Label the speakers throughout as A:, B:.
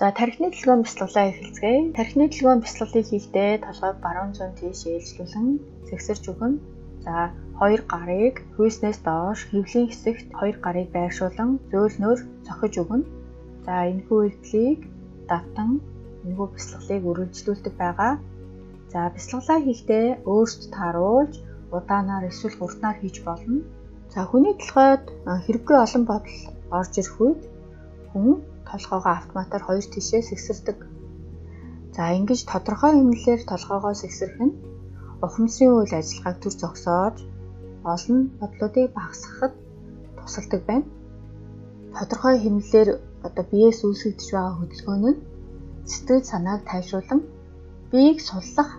A: За тархины төлгөөн бясалгалаа эхэлцгээе. Тархины төлгөөн бясалгалыг хийхдээ толгойг баруун зүүн тийш ээлжлүүлэн сэгсэрч өгнө. За хоёр гарыг хүйснээс доош хэвлийн хэсэгт хоёр гарыг байршуулан зөөлнөөр цохиж өгнө. За энэхүү үйлдэлийг давтан энэхүү бясалгалыг үргэлжлүүлдэг байгаа. За бясалгалаа хийхдээ өөрсд тааруулж удаанаар эсвэл хурднаар хийж болно. За хүний толгойд хэрэггүй олон бодол орж ирэх үед хүн толгойгоо автоматар хоёр тишээ сэгсэрдэг. За ингэж тодорхой хэмнэлээр толгойгоо сэгсрэх нь ухамсарын үйл ажиллагааг түр зогсоож олон бодлуудыг багасгахад тусалдаг байна. Тодорхой хэмнэлээр одоо биеэс үүсгэгдэж байгаа хөдөлгөөн нь сэтгэл санааг тайвшруулан биеийг суллах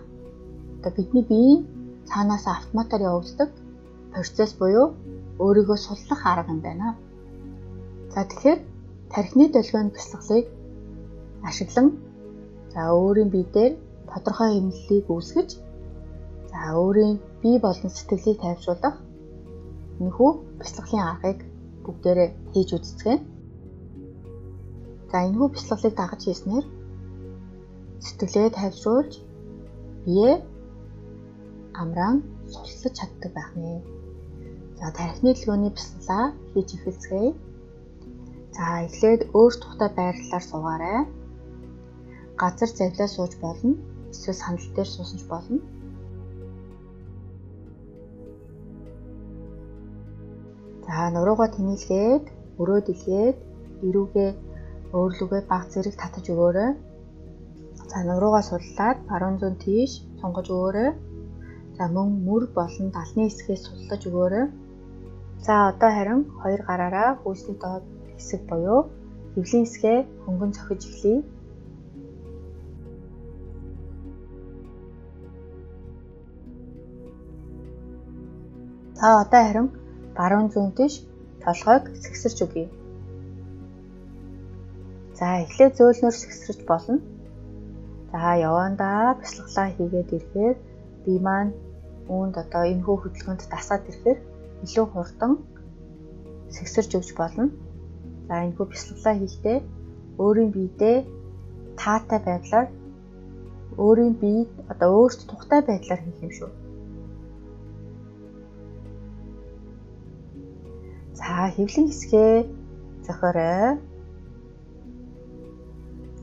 A: одоо бидний биеийн цаанаас автоматар явагддаг процесс буюу өөрийгөө суллах арга юм байна. За тэгэхээр тархины долгионы бясалгалыг ашиглан за өөрийн бие дээр тодорхой хэмнэлийг үүсгэж за өөрийн бие болон сэтгэлийг тайвшруулах энэхүү бясалгалын аргыг бүгдээрээ хийж үзцгээе. За энэхүү бясалгалыг дагаж хийснээр сэтгэлээ тайвшруулж биеэ амраан суллаж чаддаг байх нэ. За тархины төлгөөний бясалгалаа хийж эхэлцгээе. За эхлээд өөр тухтай байрлалаар суугаарай. Газар завлаа сууж болно. Эсвэл сандал дээр суусан ч болно. За нуруугаа тэнийглээд, өрөө дэлгээд, эрүүгээ өөрлөгөө баг зэрэг татаж өгөөрэй. За нуруугаа суллаад баруун зүүн тийш сунгаж өгөөрэй. За мөн мөр болон далны хэсгээс суллаж өгөөрэй. За одоо харин хоёр гараараа хүйсний доод хэсэг буюу хэвлийн хэсгээ хөнгөн цохиж эхлэе. Та одоо харин баруун зүүн тийш толгойг сэгсэрч өгье. За эхлээд зөөлнөр сэгсэрч болно. За явандаа бясалгалаа хийгээд ирэхээр бие маань үүнд одоо энэхүү хөдөлгөөнд дасаад ирэхээр илүү хурдан сэгсэрч өгч болно. За энэхүү бясалгалаа хийхдээ өөрийн биедээ таатай байдлаар өөрийн биед одоо өөрт тухтай байдлаар хийх юм шүү. За хэвлэн хэсгээ зохиорой.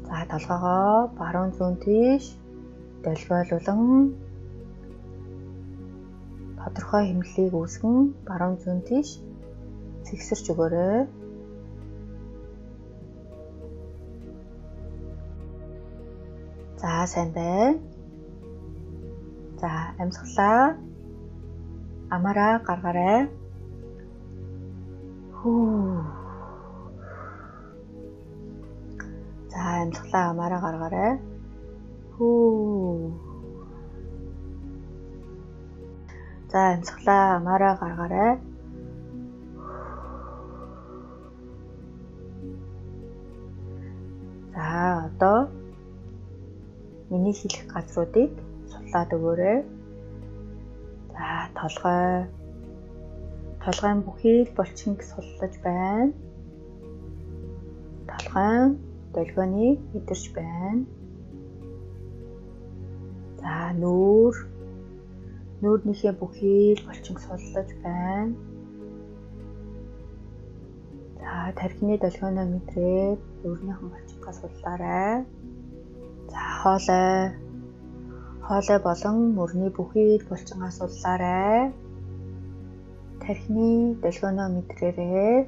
A: За толгоогоо баруун зүүн тийш долгиолуулан тодорхой хэмнэлийг үүсгэн баруун зүүн тийш сэгсэрч өгөөрэй. За сайн байна. За амьсгалаа амаараа гаргаарай. Хүү. За амьсгалаа амаараа гаргаарай. Хүү. За амьсгалаа амаараа гаргаарай. За одоо миний хэлэх газруудыг суллаад өгөөрэй. За толгой. Толгойн бүхий л булчинг суллаж байна. Толгойн долгионыг мэдэрч байна. За нүүр. Нүүрнийхээ бүхий л булчинг суллаж байна. За тархины долгионоо мэдрээд нүүрнийхэн булчингаа суллаарай. За хоолой. Хоолой болон мөрний бүхий л булчингаа суллаарай. Тархины долгионоо мэдрээрэй.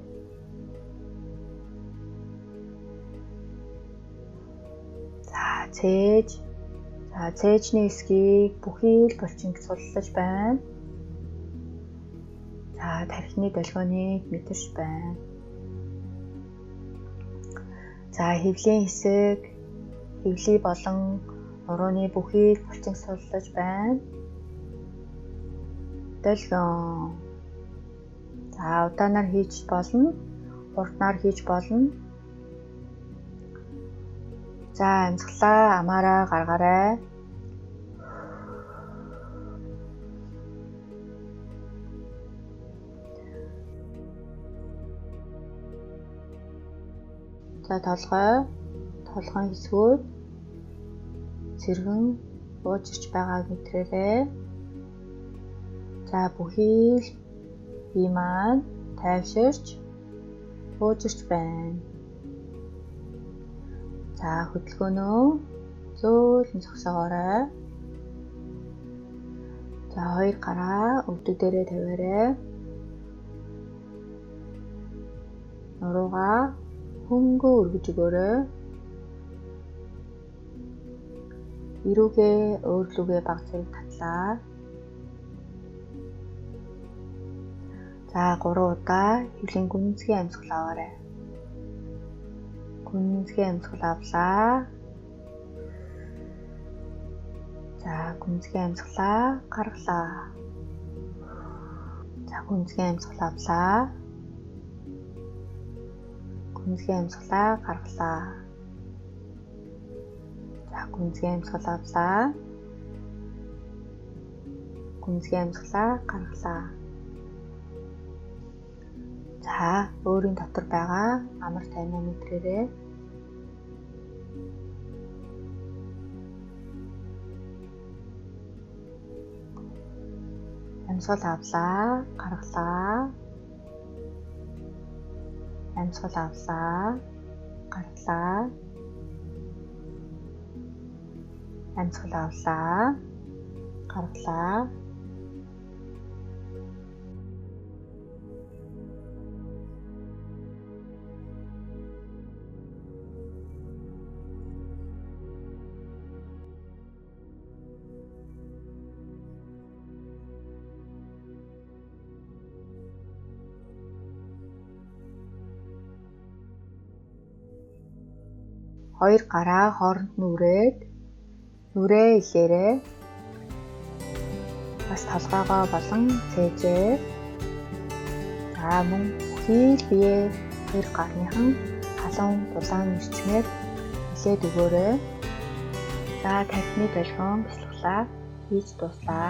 A: За цээж. За цээжний хэсгийг бүхий л булчинг суллаж байна. За тархины долгионыг мэдэрч байна. За хэвлийн хэсэг, хэвлий болон урууны бүхий л булчинг суллаж байна. Долгион. За удаанаар хийж болно, хурднаар хийж болно. За амьсгалаа амаараа гаргаарай. За толгой, Толгойн хэсгүүд сэргэн буужирч байгааг мэдрээрэй. За бүхий л бие маань тайвширч буужирч байна. За хөдөлгөөнөө зөөлөн зогсоогоорой. За хоёр гараа өвдөг дээрээ тавиарай. Нуруугаа хөнгөө өргөж өгөөрэй. Эрүүгээ өөрлөгөө баг зэрэг татлаа. За 3 удаа хэвлийн гүнзгий амьсгал аваарай. Гүнзгий амьсгал авлаа. За гүнзгий амьсгалаа гаргалаа. За гүнзгий амьсгал авлаа. Гүнзгий амьсгалаа гаргалаа. За гүнзгий амьсгал авлаа. Гүнзгий амьсгалаа гаргалаа. За өөрийн дотор байгаа амар тайвнаа мэдрээрэй. Амьсгал авлаа, гаргалаа. Амьсгал авлаа, гаргалаа. Амьсгал авлаа, гаргалаа. Хоёр гараа хооронд нь үрээд нүрээ илээрээ. Бас толгойгоо болон цээжээ. За мөн бүхий л бие хоёр гарныхан халуун дулаан эрчмээр илээд өгөөрэй. За тархины долгион бясалгалаа хийж дууслаа.